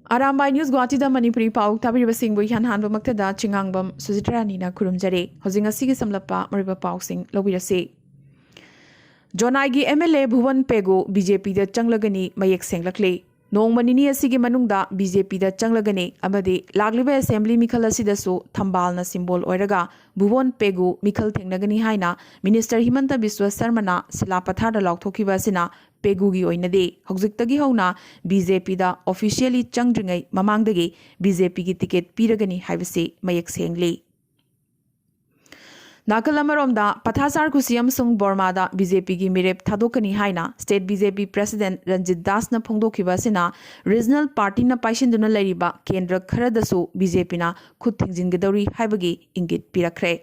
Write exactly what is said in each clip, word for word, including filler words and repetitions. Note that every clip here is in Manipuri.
ꯑꯔꯥꯝꯕꯥꯏ ꯅ꯭ꯌꯨꯁ ꯒꯨꯋꯥꯍꯥꯇꯤꯗ ꯃꯅꯤꯄꯨꯔꯤ ꯄꯥꯎ ꯇꯥꯕꯤꯔꯤꯕꯁꯤꯡꯕꯨ ꯏꯍꯥꯟ ꯍꯥꯟꯕꯃꯛꯇꯗ ꯆꯤꯉꯥꯡꯕꯝ ꯁꯨꯖꯤꯇ꯭ꯔꯥꯅꯤꯅ ꯈꯨꯔꯨꯝꯖꯔꯤ꯫ ꯍꯧꯖꯤꯛ ꯉꯁꯤꯒꯤ ꯁꯝꯂꯞꯄ ꯃꯔꯨꯑꯣꯏꯕ ꯄꯥꯎꯁꯤꯡ ꯂꯧꯕꯤꯔꯁꯤ꯫ ꯖꯣꯅꯥꯏꯒꯤ M L A Bhuban Pegu B J ꯄꯤꯗ ꯆꯪꯂꯒꯅꯤ ꯃꯌꯦꯛ ꯁꯦꯡꯂꯛꯂꯤ꯫ ꯅꯣꯡꯃ ꯅꯤꯅꯤ ꯑꯁꯤꯒꯤ ꯃꯅꯨꯡꯗ ꯕꯤ ꯖꯦ ꯄꯤꯗ ꯆꯪꯂꯒꯅꯤ ꯑꯃꯗꯤ ꯂꯥꯛꯂꯤꯕ ꯑꯦꯁꯦꯝꯕ꯭ꯂꯤ ꯃꯤꯈꯜ ꯑꯁꯤꯗꯁꯨ ꯊꯝꯕꯥꯜꯅ ꯁꯤꯝꯕꯣꯜ ꯑꯣꯏꯔꯒ ꯚꯨꯕꯟ ꯄꯦꯒꯨ ꯃꯤꯈꯜ ꯊꯦꯡꯅꯒꯅꯤ ꯍꯥꯏꯅ ꯃꯤꯅꯤꯁꯇꯔ ꯍꯤꯃꯟꯇ ꯕꯤꯁ꯭ꯋ ꯁꯔꯃꯅ ꯁꯤꯂꯥ ꯄꯊꯥꯔꯗ ꯂꯥꯎꯊꯣꯛꯈꯤꯕ ꯑꯁꯤꯅ ꯄꯦꯒꯨꯒꯤ ꯑꯣꯏꯅꯗꯤ ꯍꯧꯖꯤꯛꯇꯒꯤ ꯍꯧꯅ ꯕꯤ ꯖꯦ ꯄꯤꯗ ꯑꯣꯐꯤꯁꯤꯌꯦꯜꯂꯤ ꯆꯪꯗ꯭ꯔꯤꯉꯩ ꯃꯃꯥꯡꯗꯒꯤ ꯕꯤ ꯖꯦ ꯄꯤꯒꯤ ꯇꯤꯀꯦꯠ ꯄꯤꯔꯒꯅꯤ ꯍꯥꯏꯕꯁꯤ ꯃꯌꯦꯛ ꯁꯦꯡꯂꯤ꯫ ꯅꯥꯀꯜ ꯑꯃꯔꯣꯝꯗ, ꯄꯊꯥꯁꯥꯔ ꯈꯨꯁꯤ ꯑꯃꯁꯨꯡ ꯕꯣꯔꯃꯥꯗ ꯕꯤ ꯖꯦ ꯄꯤꯒꯤ ꯃꯤꯔꯦꯞ ꯊꯥꯗꯣꯛꯀꯅꯤ ꯍꯥꯏꯅ ꯁ꯭ꯇꯦꯠ ꯕꯤ ꯖꯦ ꯄꯤ ꯄ꯭ꯔꯦꯁꯤꯗꯦꯟꯠ ꯔꯟꯖꯤꯠ ꯗꯥꯁꯅ ꯐꯣꯡꯗꯣꯛꯈꯤꯕ ꯑꯁꯤꯅ ꯔꯤꯖꯅꯦꯜ ꯄꯥꯔꯇꯤꯅ ꯄꯥꯏꯁꯤꯟꯗꯨꯅ ꯂꯩꯔꯤꯕ ꯀꯦꯟꯗ꯭ꯔ ꯈꯔꯗꯁꯨ ꯕꯤ ꯖꯦ ꯄꯤꯅ ꯈꯨꯠ ꯊꯤꯡꯖꯤꯟꯒꯗꯧꯔꯤ ꯍꯥꯏꯕꯒꯤ ꯏꯪꯒꯤꯠ ꯄꯤꯔꯛꯈ꯭ꯔꯦ꯫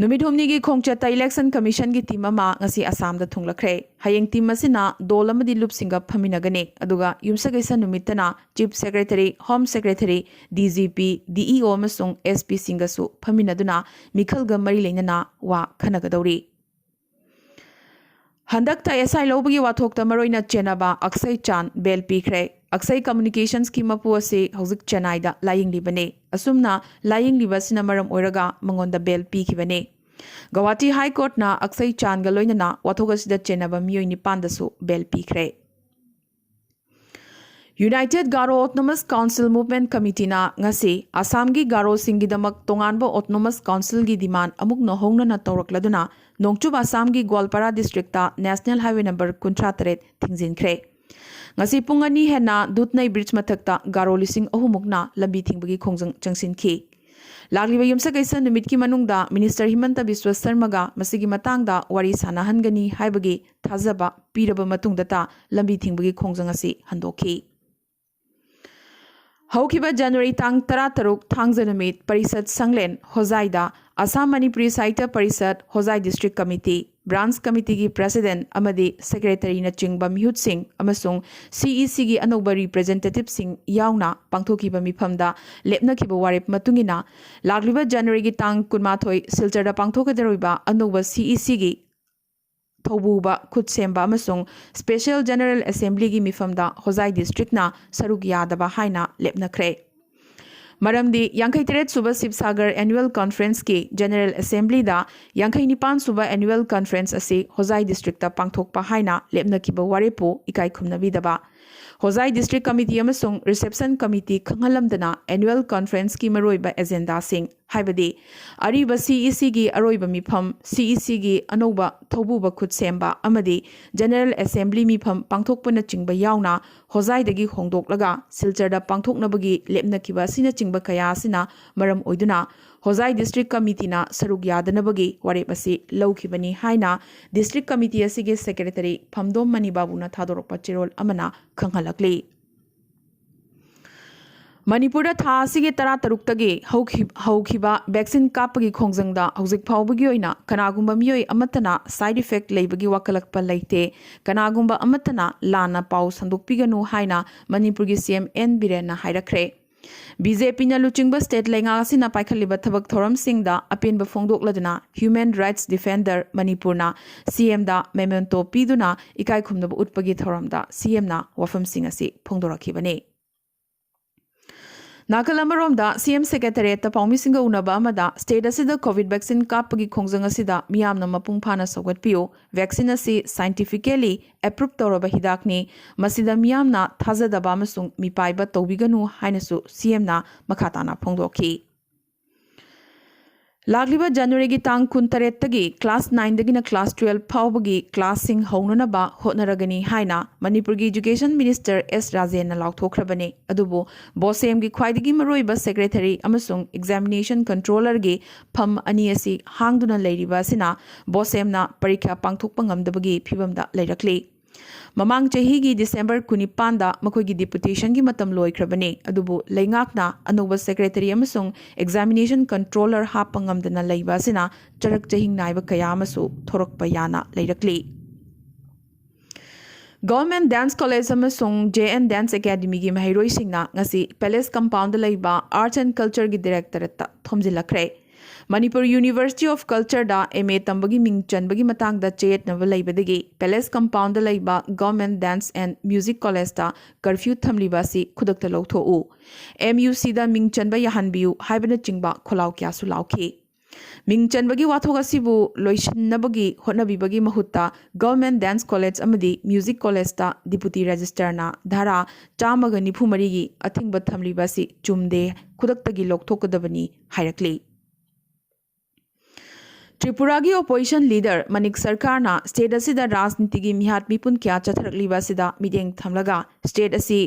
ꯅꯨꯃꯤꯠ ꯍꯨꯝꯅꯤꯒꯤ ꯈꯣꯡꯆꯠꯇ ꯏꯂꯦꯛꯁꯟ ꯀꯃꯤꯁꯟꯒꯤ ꯇꯤꯝ ꯑꯃ ꯉꯁꯤ ꯑꯁꯥꯝꯗ ꯊꯨꯡꯂꯈ꯭ꯔꯦ꯫ ꯍꯌꯦꯡ ꯇꯤꯝ ꯑꯁꯤꯅ ꯗꯣꯜ ꯑꯃꯗꯤ ꯂꯨꯞꯁꯤꯡꯒ ꯐꯝꯃꯤꯟꯅꯒꯅꯤ, ꯑꯗꯨꯒ ꯌꯨꯝꯁꯀꯩꯁ ꯅꯨꯃꯤꯠꯇꯅ chief secretary, home secretary, D G P, ꯗꯤ ꯏ ꯑꯣ ꯑꯃꯁꯨꯡ ꯑꯦꯁ ꯄꯤꯁꯤꯡꯒꯁꯨ ꯐꯝꯃꯤꯟꯅꯗꯨꯅ ꯃꯤꯈꯜꯒ ꯃꯔꯤ ꯂꯩꯅꯅ ꯋꯥ ꯈꯟꯅꯒꯗꯧꯔꯤ꯫ ꯍꯟꯗꯛꯇ ꯑꯦꯁ ꯑꯥꯏ ꯂꯧꯕꯒꯤ ꯋꯥꯊꯣꯛꯇ ꯃꯔꯨꯑꯣꯏꯅ ꯆꯦꯟꯅꯕ ꯑꯛꯁꯩ ꯆꯥꯟ ꯕꯦꯜ ꯄꯤꯈ꯭ꯔꯦ꯫ ꯑꯛꯁꯩ ꯀꯝꯃ꯭ꯌꯨꯅꯤꯀꯦꯁꯟꯁꯀꯤ ꯃꯄꯨ ꯑꯁꯤ ꯍꯧꯖꯤꯛ ꯆꯦꯟꯅꯥꯏꯗ ꯂꯥꯌꯦꯡꯂꯤꯕꯅꯤ꯫ ꯑꯁꯨꯝꯅ ꯂꯥꯌꯦꯡꯂꯤꯕ ꯑꯁꯤꯅ ꯃꯔꯝ ꯑꯣꯏꯔꯒ ꯃꯉꯣꯟꯗ ꯕꯦꯜ ꯄꯤꯈꯤꯕꯅꯤ꯫ ꯒꯧꯍꯥꯇꯤ ꯍꯥꯏ ꯀꯣꯔꯠꯅ ꯑꯛꯁꯩ ꯆꯥꯟꯒ ꯂꯣꯏꯅꯅ ꯋꯥꯊꯣꯛ ꯑꯁꯤꯗ ꯆꯦꯟꯅꯕ ꯃꯤꯑꯣꯏ ꯅꯤꯄꯥꯟꯗꯁꯨ ꯕꯦꯜ ꯄꯤꯈ꯭ꯔꯦ꯫ United Garo autonomous council movement ꯀꯃꯤꯇꯤꯅ ꯉꯁꯤ ꯑꯁꯥꯝꯒꯤ ꯒꯥꯔꯣꯁꯤꯡꯒꯤꯗꯃꯛ ꯇꯣꯉꯥꯟꯕ ꯑꯣꯇꯣꯅꯣꯃꯁ ꯀꯥꯎꯟꯁꯤꯜꯒꯤ ꯗꯤꯃꯥꯟ ꯑꯃꯨꯛ ꯅꯧꯍꯧꯅꯅ ꯇꯧꯔꯛꯂꯗꯨꯅ ꯅꯣꯡꯆꯨꯞ ꯑꯁꯥꯝꯒꯤ ꯒ꯭ꯋꯥꯜꯄꯥꯔꯥ ꯗꯤꯁꯇ꯭ꯔꯤꯛꯇ ꯅꯦꯁꯅꯦꯜ ꯍꯥꯏꯋꯦ ꯅꯝꯕꯔ ꯀꯨꯟꯊ꯭ꯔꯥ ꯇꯔꯦꯠ ꯊꯤꯡꯖꯤꯟꯈ꯭ꯔꯦ꯫ ꯉꯁꯤ ꯄꯨꯡ ꯑꯅꯤ ꯍꯦꯟꯅ ꯗꯨꯙꯅꯩ ꯕ꯭ꯔꯤꯖ ꯃꯊꯛꯇ ꯒꯥꯔꯣ ꯂꯤꯁꯤꯡ ꯑꯍꯨꯝ ꯃꯨꯛꯅ ꯂꯝꯕꯤ ꯊꯤꯡꯕꯒꯤ ꯈꯣꯡꯖꯪ ꯆꯪꯁꯤꯟꯈꯤ꯫ ꯂꯥꯛꯂꯤꯕ ꯌꯨꯝꯁꯀꯩꯁ ꯅꯨꯃꯤꯠꯀꯤ ꯃꯅꯨꯡꯗ ꯃꯤꯅꯤꯁꯇꯔ ꯍꯤꯃꯟꯇ ꯕꯤꯁ꯭ꯋ ꯁꯔꯃꯒ ꯃꯁꯤꯒꯤ ꯃꯇꯥꯡꯗ ꯋꯥꯔꯤ ꯁꯥꯟꯅꯍꯟꯒꯅꯤ ꯍꯥꯏꯕꯒꯤ ꯊꯥꯖꯕ ꯄꯤꯔꯕ ꯃꯇꯨꯡꯗꯇ ꯂꯝꯕꯤ ꯊꯤꯡꯕꯒꯤ ꯈꯣꯡꯖꯪ ꯑꯁꯤ ꯍꯟꯗꯣꯛꯈꯤ꯫ ꯍꯧꯈꯤꯕ ꯖꯅꯋꯥꯔꯤ ꯇꯥꯡ ꯇꯔꯥꯇꯔꯨꯛ, ꯊꯥꯡꯖ ꯅꯨꯃꯤꯠ, ꯄꯔꯤꯁꯠ ꯁꯪꯂꯦꯟ ꯍꯣꯖꯥꯏꯗ Assam Manipuri Sahitya Parishad Hojai district committee, branch ꯀꯃꯤꯇꯤꯒꯤ ꯄ꯭ꯔꯦꯁꯤꯗꯦꯟꯠ ꯑꯃꯗꯤ ꯁꯦꯀ꯭ꯔꯦꯇꯔꯤꯅꯆꯤꯡꯕ ꯃꯤꯍꯨꯠꯁꯤꯡ ꯑꯃꯁꯨꯡ ꯁꯤ ꯏ ꯁꯤꯒꯤ ꯑꯅꯧꯕ ꯔꯤꯄ꯭ꯔꯦꯖꯦꯟꯇꯦꯇꯤꯚꯁꯤꯡ ꯌꯥꯎꯅ ꯄꯥꯡꯊꯣꯛꯈꯤꯕ ꯃꯤꯐꯝꯗ ꯂꯦꯞꯅꯈꯤꯕ ꯋꯥꯔꯦꯞ ꯃꯇꯨꯡ ꯏꯟꯅ, ꯂꯥꯛꯂꯤꯕ ꯖꯅꯋꯥꯔꯤꯒꯤ ꯇꯥꯡ ꯀꯨꯟꯃꯥꯊꯣꯏ ꯁꯤꯜꯆꯔꯗ ꯄꯥꯡꯊꯣꯛꯀꯗꯧꯔꯤꯕ ꯑꯅꯧꯕ ꯁꯤ ꯏ ꯁꯤꯒꯤ ꯊꯧꯕꯨꯕ, ꯈꯨꯠ ꯁꯦꯝꯕ ꯑꯃꯁꯨꯡ Special General Assemblyꯒꯤ ꯃꯤꯐꯝꯗ ꯍꯣꯖꯥꯏ districtꯅ ꯁꯔꯨꯛ ꯌꯥꯗꯕ ꯍꯥꯏꯅ ꯂꯦꯞꯅꯈ꯭ꯔꯦ꯫ ꯃꯔꯝꯗꯤ ꯌꯥꯡꯈꯩ ꯇꯔꯦꯠ ꯁꯨꯕ ꯁꯤꯕꯁꯥꯒꯔ Annual Conferenceꯀꯤ General Assemblyꯗ ꯌꯥꯡꯈꯩ ꯅꯤꯄꯥꯟ ꯁꯨꯕ Annual Conference ꯑꯁꯤ ꯍꯣꯖꯥꯏ districtꯇ ꯄꯥꯡꯊꯣꯛꯄ ꯍꯥꯏꯅ ꯂꯦꯞꯅꯈꯤꯕ ꯋꯥꯔꯦꯞꯄꯨ ꯏꯀꯥꯏ ꯈꯨꯝꯅꯕꯤꯗꯕ, ꯍꯣꯖꯥꯏ District Committee ꯑꯃꯁꯨꯡ Reception Committee ꯈꯪꯍꯜꯂꯝꯗꯅ Annual Conferenceꯀꯤ ꯃꯔꯨꯑꯣꯏꯕ agendaꯁꯤꯡ, ꯍꯥꯏꯕꯗꯤ ꯑꯔꯤꯕ CECꯒꯤ ꯑꯔꯣꯏꯕ ꯃꯤꯐꯝ, CECꯒꯤ ꯑꯅꯧꯕ ꯊꯧꯕꯨꯕ ꯈꯨꯠ ꯁꯦꯝꯕ ꯑꯃꯗꯤ General Assembly ꯃꯤꯐꯝ ꯄꯥꯡꯊꯣꯛꯄꯅꯆꯤꯡꯕ ꯌꯥꯎꯅ ꯍꯣꯖꯥꯏꯗꯒꯤ ꯍꯣꯡꯗꯣꯛꯂꯒ ꯁꯤꯜꯆꯔꯗ ꯄꯥꯡꯊꯣꯛꯅꯕꯒꯤ ꯂꯦꯞꯅꯈꯤꯕ ꯑꯁꯤꯅꯆꯤꯡꯕ ꯀꯌꯥ ꯑꯁꯤꯅ ꯃꯔꯝ ꯑꯣꯏꯗꯨꯅ ꯍꯣꯖꯥꯏ District Committeeꯅ ꯁꯔꯨꯛ ꯌꯥꯗꯅꯕꯒꯤ ꯋꯥꯔꯦꯞ ꯑꯁꯤ ꯂꯧꯈꯤꯕꯅꯤ ꯍꯥꯏꯅ District Committee ꯑꯁꯤꯒꯤ Secretary ꯐꯝꯗꯣꯝ ꯃꯅꯤ ꯕꯥꯕꯨꯅ ꯊꯥꯗꯣꯔꯛꯄ ꯆꯦꯔꯣꯜ ꯑꯃꯅ ꯈꯪꯍꯜꯂꯛꯂꯤ꯫ ꯃꯅꯤꯄꯨꯔꯗ ꯊꯥ ꯑꯁꯤꯒꯤ ꯇꯔꯥꯇꯔꯨꯛꯇꯒꯤ ꯍꯧꯈꯤ-, ꯍꯧꯈꯤꯕ vaccine ꯀꯥꯞꯄꯒꯤ ꯈꯣꯡꯖꯪꯗ ꯍꯧꯖꯤꯛ ꯐꯥꯎꯕꯒꯤ ꯑꯣꯏꯅ ꯀꯅꯥꯒꯨꯝꯕ ꯃꯤꯑꯣꯏ ꯑꯃꯠꯇꯅ side effect ꯂꯩꯕꯒꯤ ꯋꯥꯀꯠꯂꯛꯄ ꯂꯩꯇꯦ, ꯀꯅꯥꯒꯨꯝꯕ ꯑꯃꯠꯇꯅ ꯂꯥꯟꯅ ꯄꯥꯎ ꯁꯟꯗꯣꯛꯄꯤꯒꯅꯨ ꯍꯥꯏꯅ ꯃꯅꯤꯄꯨꯔꯒꯤ CM N ꯕꯤꯔꯦꯟꯅ ꯍꯥꯏꯔꯛꯈ꯭ꯔꯦ꯫ BJPꯅ ꯂꯨꯆꯤꯡꯕ state ꯂꯩꯉꯥꯛ ꯑꯁꯤꯅ ꯄꯥꯏꯈꯠꯂꯤꯕ ꯊꯕꯛ ꯊꯧꯔꯝꯁꯤꯡꯗ ꯑꯄꯦꯟꯕ ꯐꯣꯡꯗꯣꯛꯂꯗꯨꯅ Human Rights Defender ꯃꯅꯤꯄꯨꯔꯅ CMꯗ memento ꯄꯤꯗꯨꯅ ꯏꯀꯥꯏ ꯈꯨꯝꯅꯕ ꯎꯠꯄꯒꯤ ꯊꯧꯔꯝꯗ CMꯅ ꯋꯥꯐꯝꯁꯤꯡ ꯑꯁꯤ ꯐꯣꯡꯗꯣꯔꯛꯈꯤꯕꯅꯤ꯫ ꯅꯥꯀꯜ ꯑꯃꯔꯣꯝꯗ CM Secretariatꯇ ꯄꯥꯎꯃꯤꯁꯤꯡꯒ ꯎꯅꯕ ꯑꯃꯗ state ꯑꯁꯤꯗ COVID vaccine ꯀꯥꯞꯄꯒꯤ ꯈꯣꯡꯖꯪ ꯑꯁꯤꯗ ꯃꯤꯌꯥꯝꯅ ꯃꯄꯨꯡ ꯐꯥꯅ ꯁꯧꯒꯠꯄꯤꯌꯨ, vaccine ꯑꯁꯤ scientifically approve ꯇꯧꯔꯕ ꯍꯤꯗꯥꯛꯅꯤ, ꯃꯁꯤꯗ ꯃꯤꯌꯥꯝꯅ ꯊꯥꯖꯗꯕ ꯑꯃꯁꯨꯡ ꯃꯤꯄꯥꯏꯕ ꯇꯧꯕꯤꯒꯅꯨ ꯍꯥꯏꯅꯁꯨ CMꯅ ꯃꯈꯥ ꯇꯥꯅ ꯐꯣꯡꯗꯣꯛꯈꯤ꯫ ꯂꯥꯛꯂꯤꯕ Januaryꯒꯤ ꯇꯥꯡ ꯀꯨꯟꯇꯔꯦꯠꯇꯒꯤ class nineꯗꯒꯤꯅ class twelve ꯐꯥꯎꯕꯒꯤ classꯁꯤꯡ ꯍꯧꯅꯅꯕ ꯍꯣꯠꯅꯔꯒꯅꯤ ꯍꯥꯏꯅ ꯃꯅꯤꯄꯨꯔꯒꯤ Education Minister S ꯔꯥꯖꯦꯟꯅ ꯂꯥꯎꯊꯣꯛꯈ꯭ꯔꯕꯅꯤ꯫ ꯑꯗꯨꯕꯨ BOSEMꯒꯤ ꯈ꯭ꯋꯥꯏꯗꯒꯤ ꯃꯔꯨꯑꯣꯏꯕ Secretary ꯑꯃꯁꯨꯡ Examination Controllerꯒꯤ ꯐꯝ ꯑꯅꯤ ꯑꯁꯤ ꯍꯥꯡꯗꯨꯅ ꯂꯩꯔꯤꯕ ꯑꯁꯤꯅ BOSEMꯅ ꯄꯔꯤꯈ꯭ꯌꯥ ꯄꯥꯡꯊꯣꯛꯄ ꯉꯝꯗꯕꯒꯤ ꯐꯤꯚꯝꯗ ꯂꯩꯔꯛꯂꯤ꯫ ꯃꯃꯥꯡ ꯆꯍꯤꯒꯤ December ꯀꯨꯟꯅꯤꯄꯥꯟꯗ ꯃꯈꯣꯏꯒꯤ deputationꯒꯤ ꯃꯇꯝ ꯂꯣꯏꯈ꯭ꯔꯕꯅꯤ, ꯑꯗꯨꯕꯨ ꯂꯩꯉꯥꯛꯅ ꯑꯅꯧꯕ Secretary ꯑꯃꯁꯨꯡ Examination Controller ꯍꯥꯞꯄ ꯉꯝꯗꯅ ꯂꯩꯕ ꯑꯁꯤꯅ ꯆꯔꯛ ꯆꯍꯤꯡ ꯅꯥꯏꯕ ꯀꯌꯥ ꯑꯃꯁꯨ ꯊꯣꯔꯛꯄ ꯌꯥꯅ ꯂꯩꯔꯛꯂꯤ꯫ Government Dance College ꯑꯃꯁꯨꯡ JN Dance Academyꯒꯤ ꯃꯍꯩꯔꯣꯏꯁꯤꯡꯅ ꯉꯁꯤ Palace Compoundꯗ ꯂꯩꯕ Arts and Cultureꯒꯤ Directorateꯇ ꯊꯣꯝꯖꯤꯜꯂꯛꯈ꯭ꯔꯦ꯫ Manipur University of Cultureꯗ M A ꯇꯝꯕꯒꯤ ꯃꯤꯡ ꯆꯟꯕꯒꯤ ꯃꯇꯥꯡꯗ ꯆꯌꯦꯠꯅꯕ ꯂꯩꯕꯗꯒꯤ Palace Compoundꯗ ꯂꯩꯕ Government Dance and Music Collegeꯇ curfew ꯊꯝꯂꯤꯕ ꯑꯁꯤ ꯈꯨꯗꯛꯇ ꯂꯧꯊꯣꯛꯎ, M U Cꯗ ꯃꯤꯡ ꯆꯟꯕ ꯌꯥꯍꯟꯕꯤꯌꯨ ꯍꯥꯏꯕꯅꯆꯤꯡꯕ ꯈꯣꯜꯂꯥꯎ ꯀꯌꯥꯁꯨ ꯂꯥꯎꯈꯤ꯫ ꯃꯤꯡ ꯆꯟꯕꯒꯤ ꯋꯥꯊꯣꯛ ꯑꯁꯤꯕꯨ ꯂꯣꯏꯁꯤꯟꯅꯕꯒꯤ ꯍꯣꯠꯅꯕꯤꯕꯒꯤ ꯃꯍꯨꯠꯇ Government Dance College ꯑꯃꯗꯤ Music Collegeꯇ Deputy Registrarꯅ ꯙꯥꯔꯥ ꯆꯥꯝꯃꯒ ꯅꯤꯐꯨ ꯃꯔꯤꯒꯤ ꯑꯊꯤꯡꯕ ꯊꯝꯂꯤꯕ ꯑꯁꯤ ꯆꯨꯝꯗꯦ, ꯈꯨꯗꯛꯇꯒꯤ ꯂꯧꯊꯣꯛꯀꯗꯕꯅꯤ ꯍꯥꯏꯔꯛꯂꯤ꯫ ꯇ꯭ꯔꯤꯄꯨꯔꯥꯒꯤ opposition leader ꯃꯅꯤꯛ ꯁꯔꯀꯥꯔꯅ state ꯑꯁꯤꯗ ꯔꯥꯖꯅꯤꯇꯤꯒꯤ ꯃꯤꯍꯥꯠ ꯃꯤꯄꯨꯟ ꯀꯌꯥ ꯆꯠꯊꯔꯛꯂꯤꯕ ꯑꯁꯤꯗ ꯃꯤꯠꯌꯦꯡ ꯊꯝꯂꯒ state ꯑꯁꯤ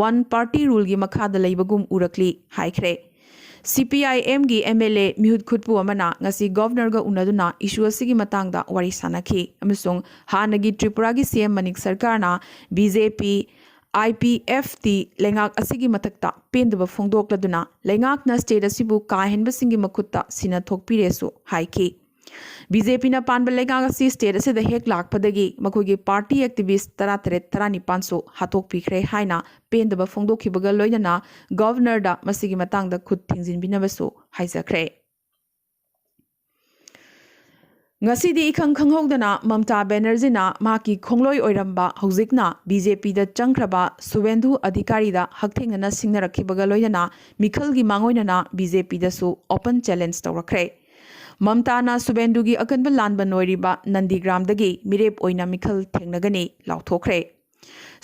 one party ruleꯒꯤ ꯃꯈꯥꯗ ꯂꯩꯕꯒꯨꯝ ꯎꯔꯛꯂꯤ ꯍꯥꯏꯈ꯭ꯔꯦ꯫ C P I Mꯒꯤ M L A ꯃꯤꯍꯨꯠ ꯈꯨꯠꯄꯨ ꯑꯃꯅ ꯉꯁꯤ Governorꯒ ꯎꯅꯗꯨꯅ issue ꯑꯁꯤꯒꯤ ꯃꯇꯥꯡꯗ ꯋꯥꯔꯤ ꯁꯥꯟꯅꯈꯤ ꯑꯃꯁꯨꯡ ꯍꯥꯟꯅꯒꯤ ꯇ꯭ꯔꯤꯄꯨꯔꯥꯒꯤ C M ꯃꯅꯤꯛ ꯁꯔꯀꯥꯔꯅ B J P I P F T ꯂꯩꯉꯥꯛ ꯑꯁꯤꯒꯤ ꯃꯊꯛꯇ ꯄꯦꯟꯗꯕ ꯐꯣꯡꯗꯣꯛꯂꯗꯨꯅ ꯂꯩꯉꯥꯛꯅ state ꯑꯁꯤꯕꯨ ꯀꯥ ꯍꯦꯟꯕꯁꯤꯡꯒꯤ ꯃꯈꯨꯠꯇ ꯁꯤꯟꯅꯊꯣꯛꯄꯤꯔꯦꯁꯨ ꯍꯥꯏꯈꯤ꯫ B J Pꯅ ꯄꯥꯟꯕ ꯂꯩꯉꯥꯛ ꯑꯁꯤ state ꯑꯁꯤꯗ ꯍꯦꯛ ꯂꯥꯛꯄꯗꯒꯤ ꯃꯈꯣꯏꯒꯤ party activist ꯇꯔꯥꯇꯔꯦꯠ ꯇꯔꯥꯅꯤꯄꯥꯟꯁꯨ ꯍꯥꯠꯇꯣꯛꯄꯤꯈ꯭ꯔꯦ ꯍꯥꯏꯅ ꯄꯦꯟꯗꯕ ꯐꯣꯡꯗꯣꯛꯈꯤꯕꯒ ꯂꯣꯏꯅꯅ Governorꯗ ꯃꯁꯤꯒꯤ ꯃꯇꯥꯡꯗ ꯈꯨꯠ ꯊꯤꯡꯖꯤꯟꯕꯤꯅꯕꯁꯨ ꯍꯥꯏꯖꯈ꯭ꯔꯦ꯫ ꯉꯁꯤꯗꯤ ꯏꯈꯪ ꯈꯪꯍꯧꯗꯅ ꯃꯝꯇꯥ ꯕꯦꯅꯔꯖꯤꯅ ꯃꯍꯥꯛꯀꯤ ꯈꯣꯡꯂꯣꯏ ꯑꯣꯏꯔꯝꯕ, ꯍꯧꯖꯤꯛꯅ B J Pꯗ ꯆꯪꯈ꯭ꯔꯕ ꯁꯨꯕꯦꯟꯗꯨ ꯑꯙꯤꯀꯥꯔꯤꯗ ꯍꯛꯊꯦꯡꯅꯅ ꯁꯤꯡꯅꯔꯛꯈꯤꯕꯒ ꯂꯣꯏꯅꯅ ꯃꯤꯈꯜꯒꯤ ꯃꯥꯡꯑꯣꯏꯅꯅ B J Pꯗꯁꯨ open challenge ꯇꯧꯔꯛꯈ꯭ꯔꯦ꯫ ꯃꯝꯇꯥꯅ ꯁꯨꯕꯦꯟꯗꯨꯒꯤ ꯑꯀꯟꯕ ꯂꯥꯟꯕꯟ ꯑꯣꯏꯔꯤꯕ ꯅꯟꯗꯤꯒ꯭ꯔꯥꯝꯗꯒꯤ ꯃꯤꯔꯦꯞ ꯑꯣꯏꯅ ꯃꯤꯈꯜ ꯊꯦꯡꯅꯒꯅꯤ ꯂꯥꯎꯊꯣꯛꯈ꯭ꯔꯦ꯫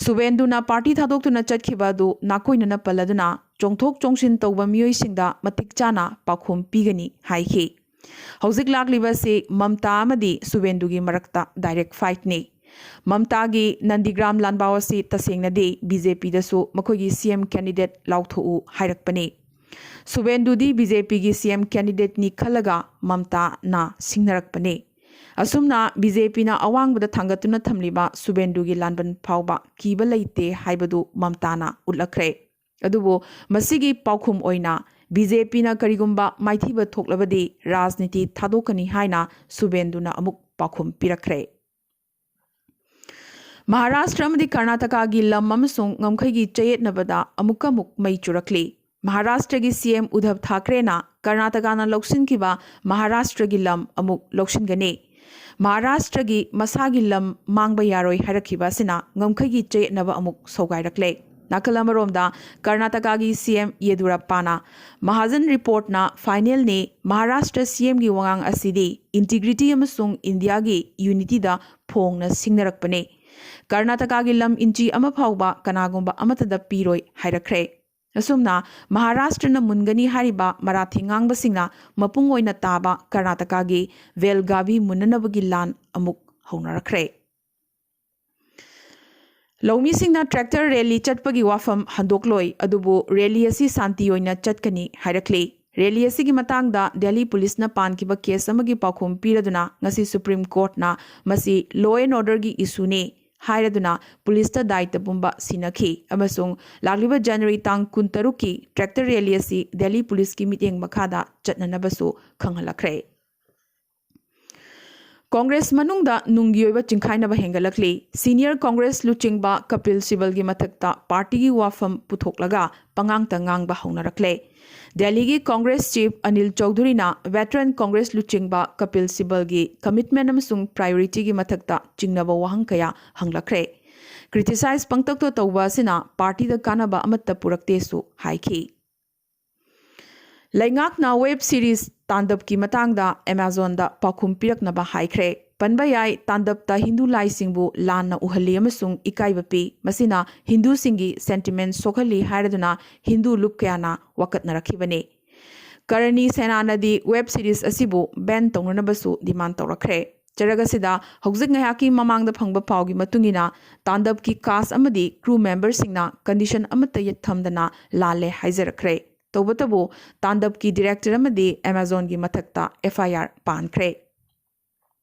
ꯁꯨꯕꯦꯟꯗꯨꯅ party ꯊꯥꯗꯣꯛꯇꯨꯅ ꯆꯠꯈꯤꯕ ꯑꯗꯨ ꯅꯥꯀꯣꯏꯅꯅ ꯄꯜꯂꯗꯨꯅ ꯆꯣꯡꯊꯣꯛ ꯆꯣꯡꯁꯤꯟ ꯇꯧꯕ ꯃꯤꯑꯣꯏꯁꯤꯡꯗ ꯃꯇꯤꯛ ꯆꯥꯅ ꯄꯥꯎꯈꯨꯝ ꯄꯤꯒꯅꯤ ꯍꯥꯏꯈꯤ꯫ ꯍꯧꯖꯤꯛ ꯂꯥꯛꯂꯤꯕ ꯑꯁꯤ ꯃꯝꯇꯥ ꯑꯃꯗꯤ ꯁꯨꯕꯦꯟꯗꯨꯒꯤ ꯃꯔꯛꯇ direct fightꯅꯤ꯫ ꯃꯝꯇꯥꯒꯤ ꯅꯟꯗꯤꯒ꯭ꯔꯥꯝ ꯂꯥꯟꯕꯥꯎ ꯑꯁꯤ ꯇꯁꯦꯡꯅꯗꯤ B J Pꯗꯁꯨ ꯃꯈꯣꯏꯒꯤ C M candidate ꯂꯥꯎꯊꯣꯛꯎ ꯍꯥꯏꯔꯛꯄꯅꯤ꯫ ꯁꯨꯕꯦꯟꯗꯨꯗꯤ B J Pꯒꯤ C M candidateꯅꯤ ꯈꯜꯂꯒ ꯃꯝꯇꯥꯅ ꯁꯤꯡꯅꯔꯛꯄꯅꯤ꯫ ꯑꯁꯨꯝꯅ B J Pꯅ ꯑꯋꯥꯡꯕꯗ ꯊꯥꯡꯒꯠꯇꯨꯅ ꯊꯝꯂꯤꯕ ꯁꯨꯕꯦꯟꯗꯨꯒꯤ ꯂꯥꯟꯕꯟ ꯐꯥꯎꯕ ꯀꯤꯕ ꯂꯩꯇꯦ ꯍꯥꯏꯕꯗꯨ ꯃꯝꯇꯥꯅ ꯎꯠꯂꯛꯈ꯭ꯔꯦ꯫ ꯑꯗꯨꯕꯨ ꯃꯁꯤꯒꯤ ꯄꯥꯎꯈꯨꯝ ꯑꯣꯏꯅ B J Pꯅ ꯀꯔꯤꯒꯨꯝꯕ ꯃꯥꯏꯊꯤꯕ ꯊꯣꯛꯂꯕꯗꯤ ꯔꯥꯖꯅꯤꯇꯤ ꯊꯥꯗꯣꯛꯀꯅꯤ ꯍꯥꯏꯅ ꯁꯨꯕꯦꯟꯗꯨꯅ ꯑꯃꯨꯛ ꯄꯥꯎꯈꯨꯝ ꯄꯤꯔꯛꯈ꯭ꯔꯦ꯫ ꯃꯍꯥꯔꯥꯁꯇ꯭ꯔ ꯑꯃꯗꯤ ꯀꯔꯅꯥꯇꯀꯥꯒꯤ ꯂꯝ ꯑꯃꯁꯨꯡ ꯉꯝꯈꯩꯒꯤ ꯆꯌꯦꯠꯅꯕꯗ ꯑꯃꯨꯛꯀ ꯑꯃꯨꯛ ꯃꯩ ꯆꯨꯔꯛꯂꯤ꯫ ꯃꯍꯥꯔꯥꯁꯇ꯭ꯔꯒꯤ ꯁꯤ ꯑꯦꯝ ꯎꯗꯙꯕ ꯊꯥꯀ꯭ꯔꯦꯅ ꯀꯔꯅꯥꯇꯀꯥꯅ ꯂꯧꯁꯤꯟꯈꯤꯕ ꯃꯍꯥꯔꯥꯁꯇ꯭ꯔꯒꯤ ꯂꯝ ꯑꯃꯨꯛ ꯂꯧꯁꯤꯟꯒꯅꯤ꯫ ꯃꯍꯥꯔꯥꯁꯇ꯭ꯔꯒꯤ ꯃꯁꯥꯒꯤ ꯂꯝ ꯃꯥꯡꯕ ꯌꯥꯔꯣꯏ ꯍꯥꯏꯔꯛꯈꯤꯕ ꯑꯁꯤꯅ ꯉꯝꯈꯩꯒꯤ ꯆꯌꯦꯠꯅꯕ ꯑꯃꯨꯛ ꯁꯧꯒꯥꯏꯔꯛꯂꯦ꯫ ꯅꯥꯀꯜ ꯑꯃꯔꯣꯝꯗ ꯀꯔꯅꯥꯇꯀꯥꯒꯤ ꯁꯤ ꯑꯦꯝ ꯌꯦꯗꯨꯔꯞꯄꯥꯅ ꯃꯍꯥꯖꯟ ꯔꯤꯄꯣꯔꯠꯅ ꯐꯥꯏꯅꯦꯜꯅꯤ, ꯃꯍꯥꯔꯥꯁꯇ꯭ꯔ ꯁꯤ ꯑꯦꯝꯒꯤ ꯋꯥꯉꯥꯡ ꯑꯁꯤꯗꯤ ꯏꯟꯇꯤꯒ꯭ꯔꯤꯇꯤ ꯑꯃꯁꯨꯡ ꯏꯟꯗꯤꯌꯥꯒꯤ ꯌꯨꯅꯤꯇꯤꯗ ꯐꯣꯡꯅ ꯁꯤꯡꯅꯔꯛꯄꯅꯤ꯫ ꯀꯔꯅꯥꯇꯀꯥꯒꯤ ꯂꯝ ꯏꯟꯆꯤ ꯑꯃ ꯐꯥꯎꯕ ꯀꯅꯥꯒꯨꯝꯕ ꯑꯃꯠꯇꯗ ꯄꯤꯔꯣꯏ ꯍꯥꯏꯔꯛꯈ꯭ꯔꯦ꯫ ꯑꯁꯨꯝꯅ ꯃꯍꯥꯔꯥꯁꯇ꯭ꯔꯅ ꯃꯨꯟꯒꯅꯤ ꯍꯥꯏꯔꯤꯕ ꯃꯔꯥꯊꯤ ꯉꯥꯡꯕꯁꯤꯡꯅ ꯃꯄꯨꯡ ꯑꯣꯏꯅ ꯇꯥꯕ ꯀꯔꯅꯥꯇꯀꯥꯒꯤ ꯕꯦꯜꯒꯥꯚꯤ ꯃꯨꯟꯅꯅꯕꯒꯤ ꯂꯥꯟ ꯑꯃꯨꯛ ꯍꯧꯅꯔꯛꯈ꯭ꯔꯦ꯫ ꯂꯧꯃꯤꯁꯤꯡꯅ ꯇ꯭ꯔꯦꯛꯇꯔ ꯔꯦꯂꯤ ꯆꯠꯄꯒꯤ ꯋꯥꯐꯝ ꯍꯟꯗꯣꯛꯂꯣꯏ, ꯑꯗꯨꯕꯨ ꯔꯦꯂꯤ ꯑꯁꯤ ꯁꯥꯟꯇꯤ ꯑꯣꯏꯅ ꯆꯠꯀꯅꯤ ꯍꯥꯏꯔꯛꯂꯤ꯫ ꯔꯦꯂꯤ ꯑꯁꯤꯒꯤ ꯃꯇꯥꯡꯗ ꯗꯦꯜꯂꯤ ꯄꯨꯂꯤꯁꯅ ꯄꯥꯟꯈꯤꯕ ꯀꯦꯁ ꯑꯃꯒꯤ ꯄꯥꯎꯈꯨꯝ ꯄꯤꯔꯗꯨꯅ ꯉꯁꯤ ꯁꯨꯄ꯭ꯔꯤꯝ ꯀꯣꯔꯠꯅ ꯃꯁꯤ law and orderꯒꯤ ꯏꯁꯨꯅꯤ ꯍꯥꯏꯔꯗꯨꯅ ꯄꯨꯂꯤꯁꯇ ꯗꯥꯏꯇ ꯄꯨꯝꯕ ꯁꯤꯟꯅꯈꯤ ꯑꯃꯁꯨꯡ ꯂꯥꯛꯂꯤꯕ ꯖꯅꯋꯥꯔꯤ ꯇꯥꯡ ꯀꯨꯟꯇꯔꯨꯛꯀꯤ ꯇ꯭ꯔꯦꯛꯇꯔ ꯔꯦꯂꯤ ꯑꯁꯤ ꯗꯦꯜꯂꯤ ꯄꯨꯂꯤꯁꯀꯤ ꯃꯤꯠꯌꯦꯡ ꯃꯈꯥꯗ ꯆꯠꯅꯅꯕꯁꯨ ꯈꯪꯍꯜꯂꯛꯈ꯭ꯔꯦ꯫ ꯀꯣꯡꯒ꯭ꯔꯦꯁ ꯃꯅꯨꯡꯗ ꯅꯨꯡꯒꯤ ꯑꯣꯏꯕ ꯆꯤꯡꯈꯥꯏꯅꯕ ꯍꯦꯟꯒꯠꯂꯛꯂꯤ꯫ ꯁꯤꯅꯤꯌꯔ ꯀꯣꯡꯒ꯭ꯔꯦꯁ ꯂꯨꯆꯤꯡꯕ ꯀꯄꯤꯜ ꯁꯤꯕꯜꯒꯤ ꯃꯊꯛꯇ ꯄꯥꯔꯇꯤꯒꯤ ꯋꯥꯐꯝ ꯄꯨꯊꯣꯛꯂꯒ ꯄꯉꯥꯡꯇ ꯉꯥꯡꯕ ꯍꯧꯅꯔꯛꯂꯦ꯫ ꯗꯦꯜꯂꯤꯒꯤ ꯀꯣꯡꯒ꯭ꯔꯦꯁ ꯆꯤꯐ ꯑꯅꯤꯜ ꯆꯧꯙꯨꯔꯤꯅ ꯚꯦꯇꯔꯟ ꯀꯣꯡꯒ꯭ꯔꯦꯁ ꯂꯨꯆꯤꯡꯕ ꯀꯄꯤꯜ ꯁꯤꯕꯜꯒꯤ ꯀꯃꯤꯠꯃꯦꯟ ꯑꯃꯁꯨꯡ ꯄ꯭ꯔꯥꯏꯑꯣꯔꯤꯇꯤꯒꯤ ꯃꯊꯛꯇ ꯆꯤꯡꯅꯕ ꯋꯥꯍꯪ ꯀꯌꯥ ꯍꯪꯂꯛꯈ꯭ꯔꯦ꯫ ꯀ꯭ꯔꯤꯇꯤꯁꯥꯏꯖ ꯄꯪꯇꯧꯇ ꯇꯧꯕ ꯑꯁꯤꯅ ꯄꯥꯔꯇꯤꯗ ꯀꯥꯟꯅꯕ ꯑꯃꯠꯇ ꯄꯨꯔꯛꯇꯦꯁꯨ ꯍꯥꯏꯈꯤ꯫ ꯂꯩꯉꯥꯛꯅ ꯋꯦꯕ ꯁꯤꯔꯤꯖ ꯇꯥꯟꯗꯕꯀꯤ ꯃꯇꯥꯡꯗ ꯑꯦꯃꯥꯖꯣꯟꯗ ꯄꯥꯎꯈꯨꯝ ꯄꯤꯔꯛꯅꯕ ꯍꯥꯏꯈ꯭ꯔꯦ꯫ ꯄꯟꯕ ꯌꯥꯏ, ꯇꯥꯟꯗꯕꯇ ꯍꯤꯟꯗꯨ ꯂꯥꯏꯁꯤꯡꯕꯨ ꯂꯥꯟꯅ ꯎꯍꯜꯂꯤ ꯑꯃꯁꯨꯡ ꯏꯀꯥꯏꯕ ꯄꯤ꯫ ꯃꯁꯤꯅ ꯍꯤꯟꯗꯨꯁꯤꯡꯒꯤ ꯁꯦꯟꯇꯤꯃꯦꯟ ꯁꯣꯛꯍꯜꯂꯤ ꯍꯥꯏꯔꯗꯨꯅ ꯍꯤꯟꯗꯨ ꯂꯨꯞ ꯀꯌꯥꯅ ꯋꯥꯀꯠꯅꯔꯛꯈꯤꯕꯅꯤ꯫ ꯀꯔꯅꯤ ꯁꯦꯅꯥꯅꯗꯤ ꯋꯦꯕ ꯁꯤꯔꯤꯖ ꯑꯁꯤꯕꯨ ꯕꯦꯟ ꯇꯧꯅꯅꯕꯁꯨ ꯗꯤꯃꯥꯟ ꯇꯧꯔꯛꯈ꯭ꯔꯦ꯫ ꯆꯔꯛ ꯑꯁꯤꯗ ꯍꯧꯖꯤꯛ ꯉꯥꯏꯍꯥꯛꯀꯤ ꯃꯃꯥꯡꯗ ꯐꯪꯕ ꯄꯥꯎꯒꯤ ꯃꯇꯨꯡ ꯏꯟꯅ, ꯇꯥꯟꯗꯕꯀꯤ ꯀꯥꯁ ꯑꯃꯗꯤ ꯀ꯭ꯔꯨ ꯃꯦꯝꯕꯔꯁꯤꯡꯅ ꯀꯟꯗꯤꯁꯟ ꯑꯃꯠꯇ ꯌꯦꯠꯊꯝꯗꯅ ꯂꯥꯜꯂꯦ ꯍꯥꯏꯖꯔꯛꯈ꯭ꯔꯦ꯫ ꯇꯧꯕꯇꯕꯨ, ꯇꯥꯟꯗꯕꯀꯤ ꯗꯤꯔꯦꯛꯇꯔ ꯑꯃꯗꯤ ꯑꯦꯃꯥꯖꯣꯟꯒꯤ ꯃꯊꯛꯇ ꯑꯦꯐ ꯑꯥꯏ ꯑꯥꯔ ꯄꯥꯟꯈ꯭ꯔꯦ꯫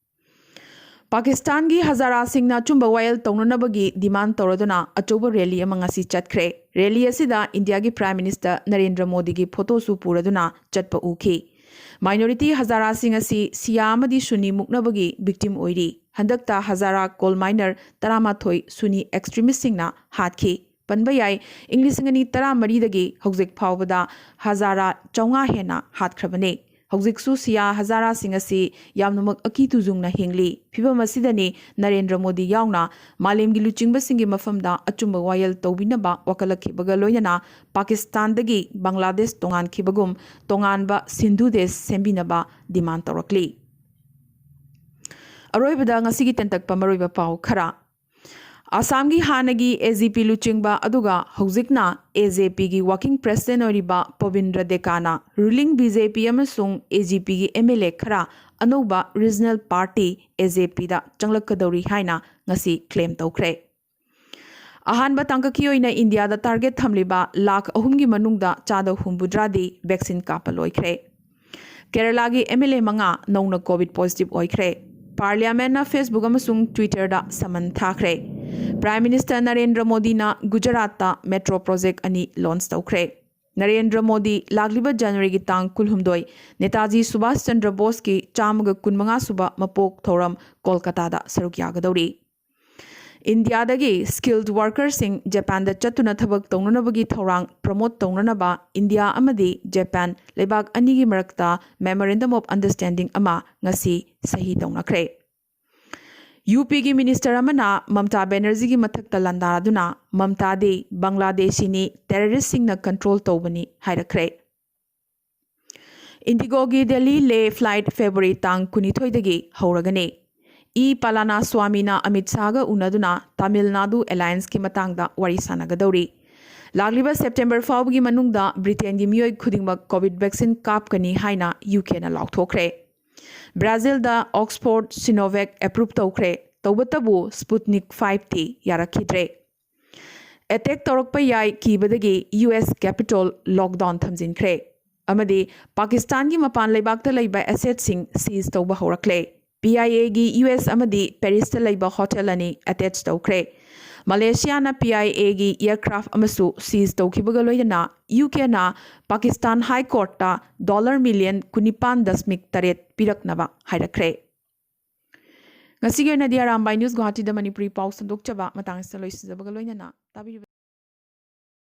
ꯄꯥꯀꯤꯁꯇꯥꯟꯒꯤ ꯍꯖꯥꯔꯥꯁꯤꯡꯅ ꯑꯆꯨꯝꯕ ꯋꯥꯌꯦꯜ ꯇꯧꯅꯅꯕꯒꯤ ꯗꯤꯃꯥꯟ ꯇꯧꯔꯗꯨꯅ ꯑꯆꯧꯕ ꯔꯦꯂꯤ ꯑꯃ ꯉꯁꯤ ꯆꯠꯈ꯭ꯔꯦ꯫ ꯔꯦꯂꯤ ꯑꯁꯤꯗ ꯏꯟꯗꯤꯌꯥꯒꯤ ꯄ꯭ꯔꯥꯏꯝ ꯃꯤꯅꯤꯁꯇꯔ ꯅꯔꯦꯟꯗ꯭ꯔ ꯃꯣꯗꯤꯒꯤ ꯐꯣꯇꯣꯁꯨ ꯄꯨꯔꯗꯨꯅ ꯆꯠꯄ ꯎꯈꯤ꯫ ꯃꯥꯏꯅꯣꯔꯤꯇꯤ ꯍꯖꯥꯔꯥꯁꯤꯡ ꯑꯁꯤ ꯁꯤꯌꯥ ꯑꯃꯗꯤ ꯁꯨꯟꯅꯤ ꯃꯨꯛꯅꯕꯒꯤ ꯚꯤꯛꯇꯤꯝ ꯑꯣꯏꯔꯤ꯫ ꯍꯟꯗꯛꯇ ꯍꯖꯥꯔꯥ ꯀꯣꯜ ꯃꯥꯏꯅꯔ ꯇꯔꯥꯃꯥꯊꯣꯏ ꯁꯨꯟꯅꯤ ꯑꯦꯛꯁꯇ꯭ꯔꯤꯃꯤꯁꯁꯤꯡꯅ ꯍꯥꯠꯈꯤ꯫ ꯄꯟꯕ ꯌꯥꯏ꯫ ꯏꯪ ꯂꯤꯁꯤꯡ ꯑꯅꯤ ꯇꯔꯥꯃꯔꯤꯗꯒꯤ ꯍꯧꯖꯤꯛ ꯐꯥꯎꯕꯗ ꯍꯖꯥꯔꯥ ꯆꯥꯝꯃꯉꯥ ꯍꯦꯟꯅ ꯍꯥꯠꯈ꯭ꯔꯕꯅꯤ꯫ ꯍꯧꯖꯤꯛꯁꯨ ꯁꯤꯌꯥ ꯍꯖꯥꯔꯥꯁꯤꯡ ꯑꯁꯤ ꯌꯥꯝꯅꯃꯛ ꯑꯀꯤ ꯇꯨꯖꯨꯡꯅ ꯍꯤꯡꯂꯤ꯫ ꯐꯤꯕꯝ ꯑꯁꯤꯗꯅꯤ ꯅꯔꯦꯟꯗ꯭ꯔ ꯃꯣꯗꯤ ꯌꯥꯎꯅ ꯃꯥꯂꯦꯝꯒꯤ ꯂꯨꯆꯤꯡꯕꯁꯤꯡꯒꯤ ꯃꯐꯝꯗ ꯑꯆꯨꯝꯕ ꯋꯥꯌꯦꯜ ꯇꯧꯕꯤꯅꯕ ꯋꯥꯀꯠꯂꯛꯈꯤꯕꯒ ꯂꯣꯏꯅꯅ ꯄꯥꯀꯤꯁꯇꯥꯟꯗꯒꯤ ꯕꯪꯒ꯭ꯂꯥꯗꯦꯁ ꯇꯣꯉꯥꯟꯈꯤꯕꯒꯨꯝ ꯇꯣꯉꯥꯟꯕ ꯁꯤꯟꯙꯨ ꯗꯦꯁ ꯁꯦꯝꯕꯤꯅꯕ ꯗꯤꯃꯥꯟ ꯇꯧꯔꯛꯂꯤ꯫ ꯑꯔꯣꯏꯕꯗ ꯉꯁꯤꯒꯤ ꯇꯦꯟꯇꯛꯄ ꯃꯔꯨꯑꯣꯏꯕ ꯄꯥꯎ ꯈꯔ꯫ ꯑꯁꯥꯝꯒꯤ ꯍꯥꯟꯅꯒꯤ ꯑꯦ ꯖꯤ ꯄꯤ ꯂꯨꯆꯤꯡꯕ ꯑꯗꯨꯒ ꯍꯧꯖꯤꯛꯅ ꯑꯦ ꯖꯦ ꯄꯤꯒꯤ ꯋꯥꯀꯤꯡ ꯄ꯭ꯔꯦꯁꯤꯗꯦꯟ ꯑꯣꯏꯔꯤꯕ ꯄꯣꯕꯤꯟꯗ꯭ꯔ ꯗꯦꯀꯥꯅ ꯔꯨꯂꯤꯡ ꯕꯤ ꯖꯦ ꯄꯤ ꯑꯃꯁꯨꯡ ꯑꯦ ꯖꯤ ꯄꯤꯒꯤ ꯑꯦꯝ ꯑꯦꯜ ꯑꯦ ꯈꯔ ꯑꯅꯧꯕ ꯔꯤꯖꯅꯦꯜ ꯄꯥꯔꯇꯤ ꯑꯦ ꯖꯦ ꯄꯤꯗ ꯆꯪꯂꯛꯀꯗꯧꯔꯤ ꯍꯥꯏꯅ ꯉꯁꯤ ꯀ꯭ꯂꯦꯝ ꯇꯧꯈ꯭ꯔꯦ꯫ ꯑꯍꯥꯟꯕ ꯇꯥꯡꯀꯛꯀꯤ ꯑꯣꯏꯅ ꯏꯟꯗꯤꯌꯥꯗ ꯇꯥꯔꯒꯦꯠ ꯊꯝꯂꯤꯕ ꯂꯥꯈ ꯑꯍꯨꯝꯒꯤ ꯃꯅꯨꯡꯗ ꯆꯥꯗ ꯍꯨꯝꯐꯨꯇꯔꯥꯗꯤ ꯚꯦꯛꯁꯤꯟ ꯀꯥꯞꯄ ꯂꯣꯏꯈ꯭ꯔꯦ꯫ ꯀꯦꯔꯂꯥꯒꯤ ꯑꯦꯝ ꯑꯦꯜ ꯑꯦ ꯃꯉꯥ ꯅꯧꯅ ꯀꯣꯚꯤꯗ ꯄꯣꯖꯤꯇꯤꯚ ꯑꯣꯏꯈ꯭ꯔꯦ꯫ ꯄꯥꯔꯂꯤꯌꯥꯃꯦꯟꯅ ꯐꯦꯁꯕꯨꯛ ꯑꯃꯁꯨꯡ ꯇ꯭ꯋꯤꯇꯔꯗ ꯁꯃꯟ ꯊꯥꯈ꯭ꯔꯦ꯫ ꯄ꯭ꯔꯥꯏꯝ ꯃꯤꯅꯤꯁꯇꯔ ꯅꯔꯦꯟꯗ꯭ꯔ ꯃꯣꯗꯤꯅ ꯒꯨꯖꯔꯥꯠꯇ ꯃꯦꯇ꯭ꯔꯣ ꯄ꯭ꯔꯣꯖꯦꯛ ꯑꯅꯤ ꯂꯣꯟꯆ ꯇꯧꯈ꯭ꯔꯦ꯫ ꯅꯔꯦꯟꯗ꯭ꯔ ꯃꯣꯗꯤ ꯂꯥꯛꯂꯤꯕ ꯖꯅꯋꯥꯔꯤꯒꯤ ꯇꯥꯡ ꯀꯨꯟꯍꯨꯝꯗꯣꯏ ꯅꯦꯇꯥꯖꯤ ꯁꯨꯚꯥꯁ ꯆꯟꯗ꯭ꯔ ꯕꯣꯁꯀꯤ ꯆꯥꯝꯃꯒ ꯀꯨꯟꯃꯉꯥ ꯁꯨꯕ ꯃꯄꯣꯛ ꯊꯧꯔꯝ ꯀꯣꯜꯀꯇꯥꯗ ꯁꯔꯨꯛ ꯌꯥꯒꯗꯧꯔꯤ꯫ ꯏꯟꯗꯤꯌꯥꯗꯒꯤ ꯁ꯭ꯀꯤꯜꯗ ꯋꯥꯔꯀꯔꯁꯤꯡ ꯖꯄꯥꯟꯗ ꯆꯠꯇꯨꯅ ꯊꯕꯛ ꯇꯧꯅꯅꯕꯒꯤ ꯊꯧꯔꯥꯡ ꯄ꯭ꯔꯃꯣꯠ ꯇꯧꯅꯅꯕ ꯏꯟꯗꯤꯌꯥ ꯑꯃꯗꯤ ꯖꯄꯥꯟ ꯂꯩꯕꯥꯛ ꯑꯅꯤꯒꯤ ꯃꯔꯛꯇ Memorandum of Understanding ꯑꯃ ꯉꯁꯤ ꯁꯍꯤ ꯇꯧꯅꯈ꯭ꯔꯦ꯫ ꯌꯨ ꯄꯤꯒꯤ ꯃꯤꯅꯤꯁꯇꯔ ꯑꯃꯅ ꯃꯝꯇꯥ ꯕꯦꯅꯔꯖꯤꯒꯤ ꯃꯊꯛꯇ ꯂꯥꯟꯗꯥꯗꯨꯅ ꯃꯝꯇꯥꯗꯤ ꯕꯪꯒ꯭ꯂꯥꯗꯦꯁꯤꯅꯤ, ꯇꯦꯔꯣꯔꯤꯁꯁꯤꯡꯅ ꯀꯟꯇ꯭ꯔꯣꯜ ꯇꯧꯕꯅꯤ ꯍꯥꯏꯔꯛꯈ꯭ꯔꯦ꯫ ꯏꯟꯗꯤꯒꯣꯒꯤ ꯗꯦꯜꯂꯤ ꯂꯦ ꯐ꯭ꯂꯥꯏꯠ ꯐꯦꯕ꯭ꯔꯨꯋꯥꯔꯤ ꯇꯥꯡ ꯀꯨꯟꯅꯤꯊꯣꯏꯗꯒꯤ ꯍꯧꯔꯒꯅꯤ꯫ ꯏ ꯄꯂꯥꯅꯥꯁ꯭ꯋꯥꯃꯤꯅ ꯑꯃꯤꯠ ꯁꯥꯍꯒ ꯎꯅꯗꯨꯅ ꯇꯥꯃꯤꯜ ꯅꯥꯗꯨ ꯑꯦꯂꯥꯌꯟꯁꯀꯤ ꯃꯇꯥꯡꯗ ꯋꯥꯔꯤ ꯁꯥꯟꯅꯒꯗꯧꯔꯤ꯫ ꯂꯥꯛꯂꯤꯕ ꯁꯦꯞꯇꯦꯝꯕꯔ ꯐꯥꯎꯕꯒꯤ ꯃꯅꯨꯡꯗ ꯕ꯭ꯔꯤꯇꯦꯟꯒꯤ ꯃꯤꯑꯣꯏ ꯈꯨꯗꯤꯡꯃꯛ ꯀꯣꯚꯤꯗ ꯚꯦꯛꯁꯤꯟ ꯀꯥꯞꯀꯅꯤ ꯍꯥꯏꯅ ꯌꯨ ꯀꯦꯅ ꯂꯥꯎꯊꯣꯛꯈ꯭ꯔꯦ꯫ ꯕ꯭ꯔꯥꯖꯤꯜꯗ ꯑꯣꯛꯁꯐꯣꯔꯗ ꯁꯤꯅꯣꯚꯦꯛ ꯑꯦꯄ꯭ꯔꯨꯚ ꯇꯧꯈ꯭ꯔꯦ꯫ ꯇꯧꯕꯇꯕꯨ ꯁ꯭ꯄꯨꯠꯅꯤꯛ ꯐꯥꯏꯚꯇꯤ ꯌꯥꯔꯛꯈꯤꯗ꯭ꯔꯦ꯫ ꯑꯦꯇꯦꯛ ꯇꯧꯔꯛꯄ ꯌꯥꯏ ꯀꯤꯕꯗꯒꯤ ꯌꯨ ꯑꯦꯁ ꯀꯦꯄꯤꯇꯣꯜ ꯂꯣꯛꯗꯥꯎꯟ ꯊꯝꯖꯤꯟꯈ꯭ꯔꯦ ꯑꯃꯗꯤ ꯄꯥꯀꯤꯁꯇꯥꯟꯒꯤ ꯃꯄꯥꯟ ꯂꯩꯕꯥꯛꯇ ꯂꯩꯕ ꯑꯦꯁꯦꯠꯁꯤꯡ ꯁꯤꯖ ꯇꯧꯕ ꯍꯧꯔꯛꯂꯦ꯫ ꯄꯤ ꯑꯥꯏ ꯑꯦꯒꯤ ꯌꯨ ꯑꯦꯁ ꯑꯃꯗꯤ ꯄꯦꯔꯤꯁꯇ ꯂꯩꯕ ꯍꯣꯇꯦꯜ ꯑꯅꯤ ꯑꯦꯇꯦꯆ ꯇꯧꯈ꯭ꯔꯦ꯫ ꯃꯂꯦꯁꯤꯌꯥꯅ ꯄꯤ ꯑꯥꯏ ꯑꯦꯒꯤ ꯑꯦꯌꯔꯀ꯭ꯔꯥꯐ ꯑꯃꯁꯨ ꯁꯤꯖ ꯇꯧꯈꯤꯕꯒ ꯂꯣꯏꯅꯅ ꯌꯨ ꯀꯦꯅ ꯄꯥꯀꯤꯁꯇꯥꯟ ꯍꯥꯏ ꯀꯣꯔꯠꯇ ꯗꯣꯂꯔ ꯃꯤꯂꯤꯌꯟ ꯀꯨꯟꯅꯤꯄꯥꯟ ꯗꯁꯃꯤꯛ ꯇꯔꯦꯠ ꯄꯤꯔꯛꯅꯕ ꯍꯥꯏꯔꯛꯈ꯭ꯔꯦ꯫ ꯉꯁꯤꯒꯤ ꯑꯣꯏꯅꯗꯤ ꯑꯔꯥꯝꯕꯥꯏ ꯅ꯭ꯌꯨꯁ ꯒꯨꯋꯥꯍꯥꯇꯤꯗ ꯃꯅꯤꯄꯨꯔꯤ ꯄꯥꯎ ꯁꯟꯗꯣꯛꯆꯕ ꯃꯇꯥꯡ ꯑꯁꯤꯗ ꯂꯣꯏꯁꯤꯟꯖꯕꯒ ꯂꯣꯏꯅꯅ ꯇꯥꯕꯤꯔꯤꯕ